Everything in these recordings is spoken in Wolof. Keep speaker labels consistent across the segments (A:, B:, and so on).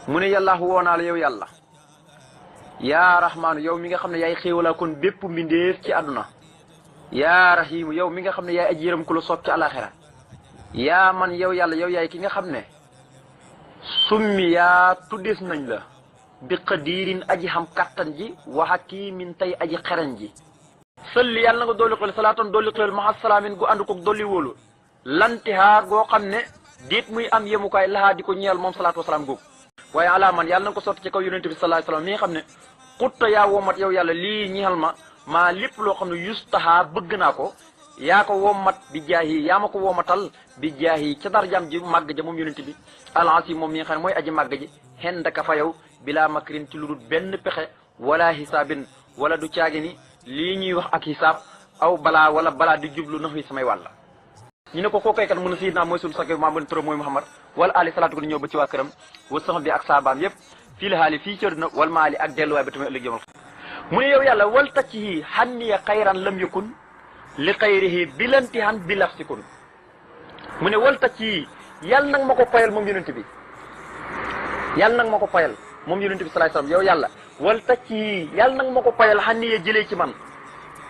A: mu ne yàllaahu woo naa la yow yàlla yaa rahmaanu yow mi nga xam ne yaay xéewalaa kon bépp mbindeef ci àdduna yaa rahiimu yow mi nga xam ne yaay aji yërëm ku la soob ci àlaxira yaa man yow yàlla yow yaay ki nga xam ne summi yaa tuddees nañ la bi qadiirin aji xam kattan ji wa hakiimin tey aji xereñ ji salli yàlla na nga dolli xel salaatan dolli xel maxa salaamin gu ànd koog dolli wóolu lantihaar goo xam ne déet muy am yemukaay laxaa di ko ñeel moom salaatu wasalaam googu waaye alaa man yàlla na nga ko sotti ci kaw yonente bi sallallahu alayhi wasallam mi nga xam ne xutta yaa womat yow yàlla lii ñeexal ma maa lépp loo xam ne yustaha bëgg naa ko yaa ko womat bi jaahi yaa ma ko womatal bi jaahi ca darjaam ji màgg ja moom yonente bi alasi moom mi nga xam ne mooy aji màgg ji xen daka fa yow bilaa makrin ci lu dul benn pexe wala hisaabin wala du caagi ni lii ñuy wax ak hisaab aw balaa wala balaa di jublu nax wi samay wàlla ñu ne ko kookaykat mun a sayidna mooy sunu sakk maa bën turam mooy Muhammad wala ali salaatu ko di ñëw ba ci waa këram wa sax bi ak saabaam yëpp fii la xaali fii ci àdduna wal maali ak delluwaay ba tamit ëllëg yomal mu ne yow yàlla wal tacc yi xanniya xayran lam yakun li xayrihi bilantihan bi lafsikun mu ne wal tacc yi yàlla nag ma ko payal moom yonent bi yàlla nag ma ko payal moom yonent bi salaay salaam yow yàlla wal tacc yi yàlla nag ma ko payal xanniya jëlee ci man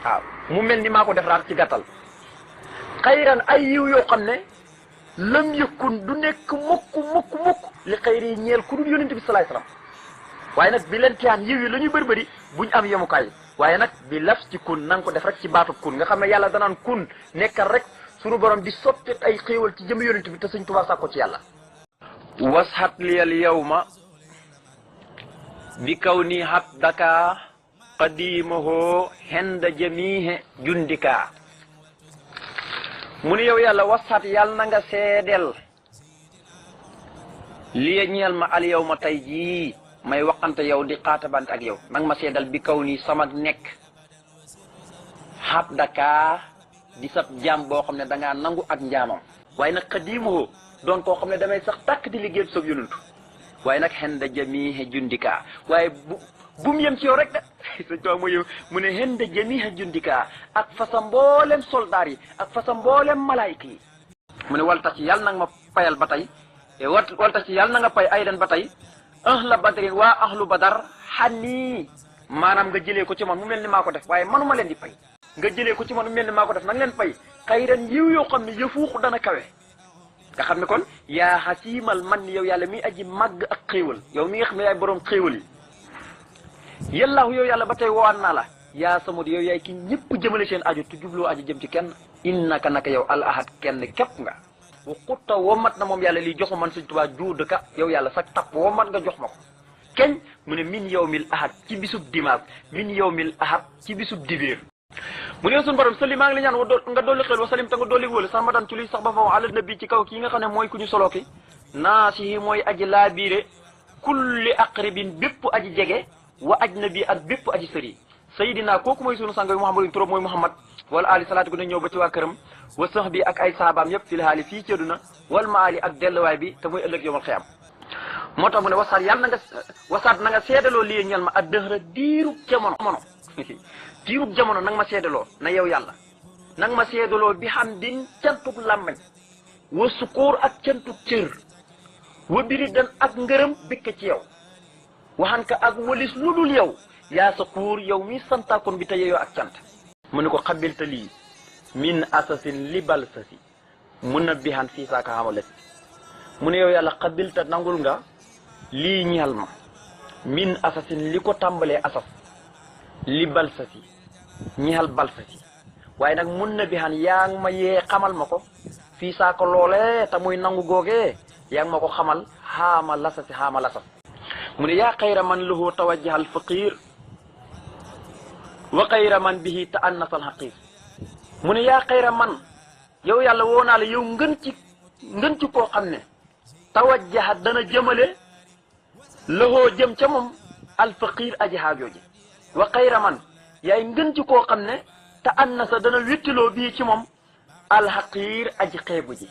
A: waaw mu mel ni maa ko def raat ci gàttal xayran ay yiw yoo xam ne lam yëkkun du nekk mukk li xayri yi ñeel ku dul yonent bi salaay salaam waaye nag bi leen tiyaan yiw yi la ñuy bëri buñ am yemukaay waaye nag bi laf ci kun na nga ko def rek ci baatub kun nga xam ne yàlla danaan kun nekkal rek sunu borom di sotti ay xéewal ci jëm yonent bi te Sëñ Tuubaa sàkko ci yàlla wasxat liyal yawma bi kaw nii xat daka qadimaho henda jamihe jundika mu ne yow yàlla wasat yàlla na nga seedeel li ñeel ma al yow ma tey jii may waxante yow di xaatabante ak yow nang ma seedal bi kaw nii sama nekk xaat daka di sab jaam boo xam ne dangaa nangu ak njaamam waaye nag xadiimoo doon koo xam ne damay sax tàkk di liggéey sab yonantu waaye nag xenda jamihe jundika waaye bu mu yem ci yow rek de sëñ Tuubaa mu ne hende jamiha jundika ak fasa mboolem soldaar yi ak fasa mboolem malaayika yi mu ne walta ci yàlla nanga ma payal ba tey walta ci yàlla na nga pay aydan ba tey ahla badrin waa ahlu badar xanii maanaam nga jëlee ko ci man mu mel ni maa ko def waaye manuma leen di pay nga jëlee ko ci man mu mel ni maa ko def nanga leen pay xayran yiw yoo xam ne yëfuuxu dana kawe nga xam ne kon yaa xasiimal man ni yow yàlla mi aji màgg ak xéewal yow mi nga xam ne yaay boroom xéewal yi yàllaahu yow yàlla ba tey woowaat naa la yaa samud yow yaay ki ñëpp jëmale seen aju tu jubloo aju jëm ci kenn innaka naka yow al ahad kenn képp nga bu xutta womat na moom yàlla lii jox ma man Sëñ Tuubaa juudaka yow yàlla sax tapp womat nga jox ma ko keñ mu ne min yawmil ahad ci bisub dimanche min yawmil ahad ci bisub dibéer mu ne suñu borom sali maa ngi la ñaan nga dolli xel wa salim te nga dolli wóolu sax ma daan ci luy sax ba faw ala nabi ci kaw kii nga xam ne mooy ku ñu solo ki naasihi mooy aji laa biire kulli aqribin bépp aji jege wa ajnabi ak bépp aji sëri sayidina kooku mooy sunu sang Muhammad trop mooy Muhammad wala ali salaatu ko ne ñëw ba ci waa këram wa sax bi ak ay saabaam yëpp fil haali fii ci àdduna wal maali ak delluwaay bi te muy ëllëg yowmal xiyaam moo tax mu ne wasaat yàlla na nga wasaat na nga seedaloo lii ñel ma ak dëxra diirub jamono diirub jamono nanga ma seedaloo na yow yàlla nanga ma seedaloo bi xam din cantuk làmmañ wa sukóor ak cantuk cër wa biri dan ak ngërëm bikk ci yow waxan ka ak walis lu dul yow yaa sa kuur yow mi santaakoon bi te yeyoo ak cant mu ne ko xabilta lii min asasin li bal sasi mun na bihan fii saaka xamalet mu ne yow yàlla xabilta nangul nga lii ñeel ma min asasin li ko tàmbalee asas li bal sasi ñeel bal sasi waaye nag mun na bihan yaa ngi ma yee xamal ma ko fii saaka loolee te muy nangu googee yaa ngi ma ko xamal xaama lasasi xaama lasas mu ne yaa xayra man lahu tawajjaha al faqir wa xayra man bihi ta annasa al xaqir mu ne yaa xayra man yow yàlla woo naa la yow ngën ci koo xam ne tawajjaha dana jëmale lahoo jëm ca moom al faqir aji haajooji wa xayra man yaay ngën ci koo xam ne ta annasa dana wittiloo bii ci moom al xaqir aji xeebu ji